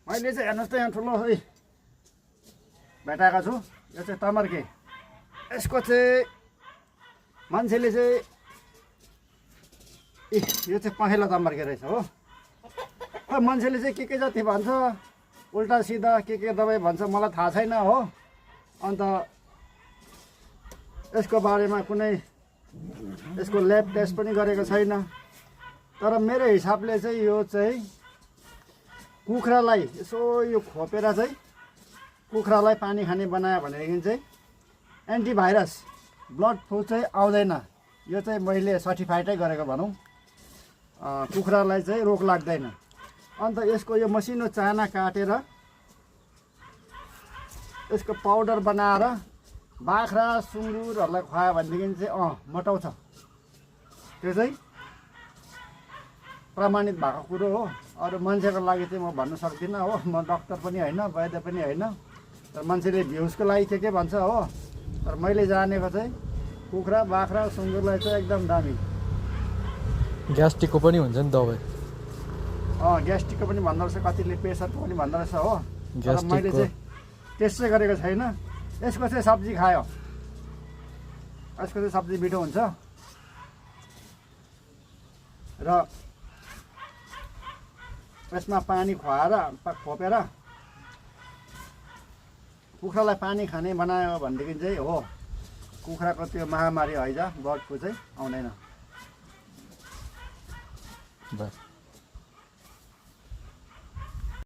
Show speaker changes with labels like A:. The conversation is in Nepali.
A: मैले चाहिँ हेर्नुहोस् त यहाँ ठुलो भेटाएको छु। यो चाहिँ तमर्के। यसको चाहिँ मान्छेले चाहिँ यो चाहिँ पहेँलो तमर्के रहेछ हो। खै मान्छेले चाहिँ के जति भन्छ उल्टा सिधा के दबाई भन्छ मलाई थाहा छैन हो। अन्त यसको बारेमा कुनै यसको ल्याब टेस्ट पनि गरेको छैन। तर मेरो हिसाबले चाहिँ यो चाहिँ कुखुरालाई यसो यो खोपेर चाहिँ कुखुरालाई पानी खाने बनायो भनेदेखि चाहिँ एन्टिभाइरस ब्लड फ्लू चाहिँ आउँदैन। यो चाहिँ मैले सर्टिफाइडै गरेको भनौँ। कुखुरालाई चाहिँ रोग लाग्दैन। अन्त यसको यो मसिनो चाना काटेर यसको पाउडर बनाएर बाख्रा सुँगुरहरूलाई खुवायो भनेदेखि चाहिँ मोटाउँछ। त्यो चाहिँ प्रमाणित भएको कुरो हो। अरू मान्छेको लागि चाहिँ म भन्न सक्दिनँ हो। म डक्टर पनि होइन, वैद्य पनि होइन। तर मान्छेले भ्युजको लागि के भन्छ हो। तर मैले जानेको चाहिँ कुखुरा बाख्रा सुँगुरलाई चाहिँ एकदम दामी।
B: ग्यास्ट्रिकको पनि हुन्छ नि दबाई।
A: ग्यास्ट्रिकको पनि भन्दो रहेछ, कतिले प्रेसरको पनि भन्दो रहेछ हो। तर मैले चाहिँ टेस्ट चाहिँ गरेको छैन। यसको चाहिँ सब्जी खायो, यसको चाहिँ सब्जी मिठो हुन्छ। र यसमा पानी खुवाएर खोपेर कुखुरालाई पानी खाने बनायो भनेदेखि चाहिँ हो कुखुराको त्यो महामारी हैजा बर्ड फ्लू चाहिँ आउँदैन।